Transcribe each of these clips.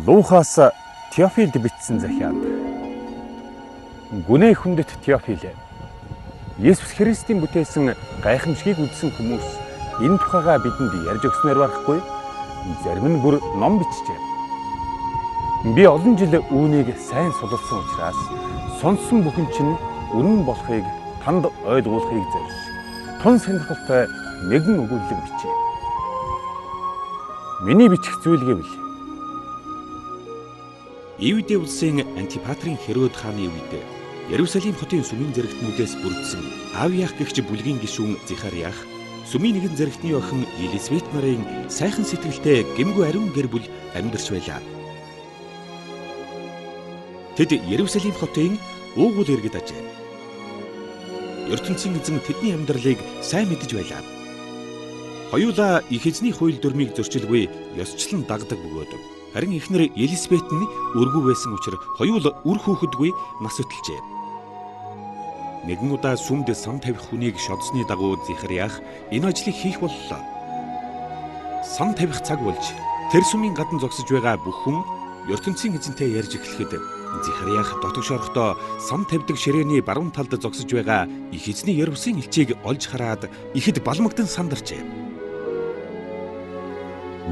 Луухаас Теофилд бичсэн захианд. Гүнээ хүндэт Теофил, Есүс Христийн бүтээсэн гайхамшигыг үзсэн хүмүүс энэ тухайгаа бидэнд ярьж өгснөөр барахгүй, зарим нь бүр ном бичжээ. Би олон жил үүнийг сайн судалсан учраас сонссон бүхэн чинь үнэн болохыг танд ойлгуулахыг зорьж, тун сонирхолтой нэгэн өгүүлэг бичээ. Миний бичих зүйл гэвэл Иудей улсын Антипатрийн Херод хааны үед Иерусалим хотын сүмийн зэрэгтнүүдээс бүрдсэн Авиах гэгч бүлгийн гишүүн Захариах сүмийн нэгэн зэрэгтний охин Елисавет нарын сайхан сэтгэлтэй гэмгүй ариун гэр бүл амьдарч байлаа. Тэд Иерусалим хотын уугуул иргэд ажээ. ертөнцийн эзэн тэдний амьдралыг сайн мэдэж байлаа. Хоёулаа их эзний хууль дүрмийг зөрчилгүй ёсчлон дагдаг бөгөөд харин эхнэр Елисавет нь өргүү байсан учраас хоёул үр хүүхэдгүй нас хөтөлжээ. Нэгэн удаа сүмд сан тавих хүнийг шодсны дагуу Захариах энэ ажлыг хийх боллоо. Сан тавих цаг болж тэр сүмийн гадна зогсож байгаа бүх хүн ертөнцийн эзэнтэй ярьж эхлэхэд Захариах дотогш орохдоо сан тавьдаг ширээний баруун талд зогсож байгаа их эзний Ервсийн элчийг олж хараад ихэд балмагдан сандарчээ.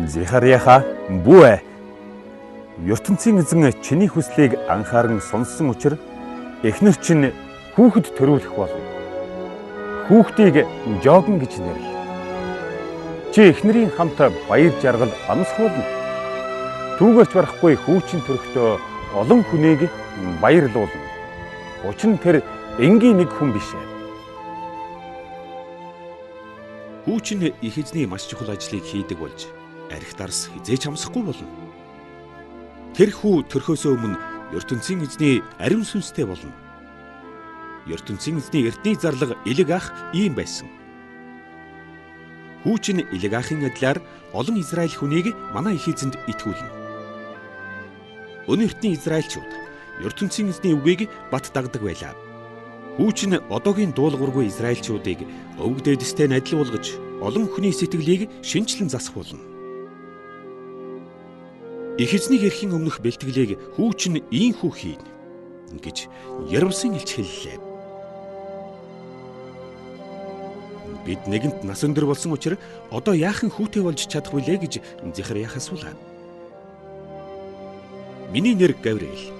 Захариаха бүү ээ. Ертөнцийн эзэн чиний хүслийг анхааран сонссон учраас эхнэр чинь хүүхэд төрүүлэх болно. Хүүхдийг Жогн гэж нэрлэ. Чи эхнэрийн хамт баяр жаргал амсах болно. Түүгээрч барахгүй хүүчин төрөхдөө олон хүнийг баярлуулна. Учир нь тэр энгийн нэг хүн биш ээ. Хүүчин их эзний маш чухал ажлыг хийдэг болж арх дарс хизээч амсахгүй болно. Тэр хүү төрхөөсөө өмнө ертөнцийн эзний ариун сүнстэй болно. Ертөнцийн эзний эртний зарлага Илэг ах ийм байсан. Хүүчин Илэг ахын адилаар олон Израиль хүнийг манай их эзэнд итгүүлнэ. Өнөө эртний Израильчууд ертөнцийн эзний үгийг бат дагдаг байлаа. Хүүчин одоогийн дуулуургүй Израильчуудыг өвөг дээдэстэй нь адил болгож олон хүний сэтгэлийг шинчлэн засах болно. Их эзнийг эрхийн өмнөх бэлтгэлийг хүүчин ийхүү хийнэ гэж Ервсийн элч хэллээ. Бид нэгэнт нас өндөр болсон учраас одоо яахан хүүтэй болж чадах вүлээ гэж Захариах асуулаа. Миний нэр Гавриэл.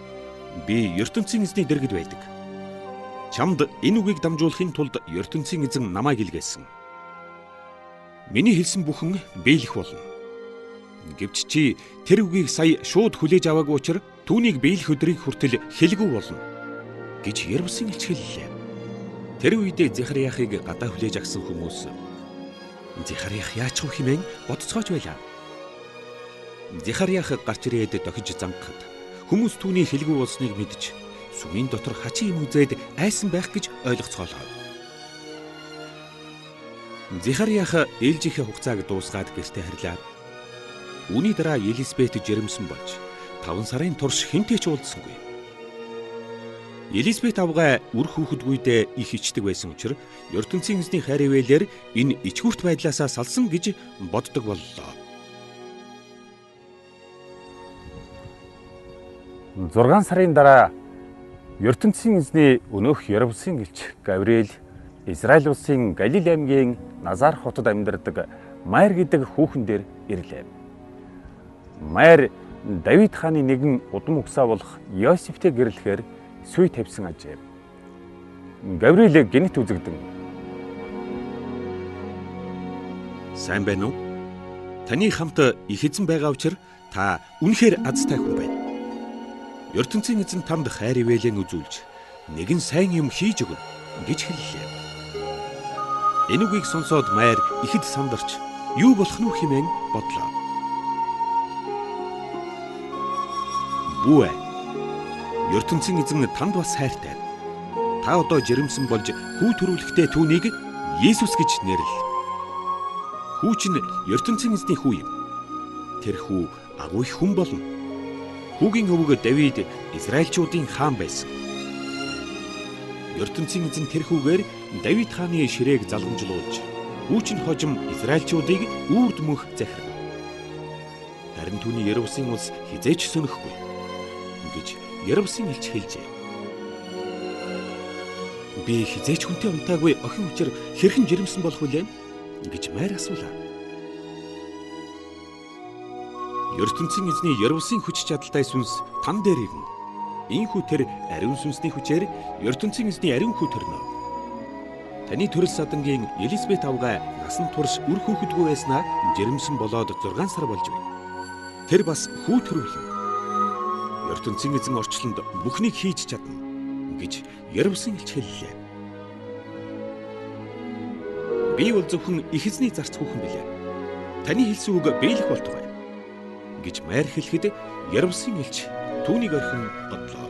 Би ертөнцийн эзний дэргэд байдаг. Чамд энэ үгийг дамжуулахын тулд ертөнцийн эзэн намайг илгээсэн. Миний хэлсэн бүхэн биелэх болно. Гэвч чи тэр үгийг сая шууд хүлээж аваагүй учраас түүнийг биелэх өдрийг хүртэл хэлгүй болно гэж Ервсийн элч хэллээ. Тэр үедээ Захариахыг гадаа хүлээж авсан хүмүүс Захариах яачих вэ хэмээн бодцоож байлаа. Захариах гарч ирээд дохиж зангахад хүмүүс түүний хэлгүй болсныг мэдж сүмийн дотор хачин юм үзээд айсан байх гэж ойлгоцоолоо. Захариах ээлжийнхээ хугацааг дуусгаад гэртээ харилаа. Үүний дараа Елисавет жирэмсэн болж 5 сарын турш хэнтэй ч уулзсангүй. Елисавет авгай үр хүүхэдгүйдээ их ичдэг байсан учраас ертөнцийн эзний хайр ивээлээр энэ ичгүүрт байдлаасаа салсан гэж боддог боллоо. 6 сарын дараа ертөнцийн эзний өнөөх Ервсийн элч Гавриэл Израиль улсын Галил аймгийн Назар хотод амьдардаг Майр гэдэг хүүхэн дээр ирлээ. Майр Давид хааны нэгэн удам угсаа болох Йосефтэй гэрлэхээр сүе тавьсан ажээ. Гавриэл гэнэт үзэгдэн. Сайн байна уу? Таны хамт их эзэн байгаа учраас та үнэхээр азтай хүн байна. Ертөнцийн эзэн танд хайр ивээлэн үзүүлж нэгэн сайн юм хийж өгнө гэж хэллээ. Энэ үгийг сонсоод Майр ихэд сандарч юу болох нь вэ хэмээн бодлоо. Бүү ээ. Ертөнцийн эзэн танд бас хайртай. Та одоо жирэмсэн болж хүү төрүүлэхдээ түүнийг Есүс гэж нэрлэ. Хүү чинь ертөнцийн эзний хүү юм. Тэр хүү агуу их хүн болно. Хүүгийн өвөг Давид Израильчуудын хаан байсан. Ертөнцийн эзэн тэр хүүгээр Давид хааны ширээг залгамжлуулж, хүү чинь хожим Израильчуудыг үрд мөнх захирна. Харин түүний Ерүсийн улс хизээч сөнөхгүй" гэж Ерүсийн элч хэлжээ. Би хизээч хүнтэй унтаагүй охин учир хэрхэн жирэмсэн болох вүлээ гэж Мари асуулаа. ертөнцийн эзний Ерүсийн хүч чадалтай сүнс тан дээр ирнэ. Ийхүү тэр ариун сүнсний хүчээр ертөнцийн эзний ариун хүү төрнө. Таны төрөл садангийн Елизабет авгай насан турш үр хүүхэдгүй байснаа жирэмсэн болоод 6 сар болж байна. Тэр бас хүү төрүүлнэ. Ертөнцийн эзэн орчлонд бүхнийг хийж чадна гэж Ерүсэн элч хэллээ. Би бол зөвхөн их эзний зарц хүүхэн билээ. Таны хэлсэн үг биелэх болтугай гэж Мари хэлэхэд Ерүсэн элч түүнийг орхин одлоо.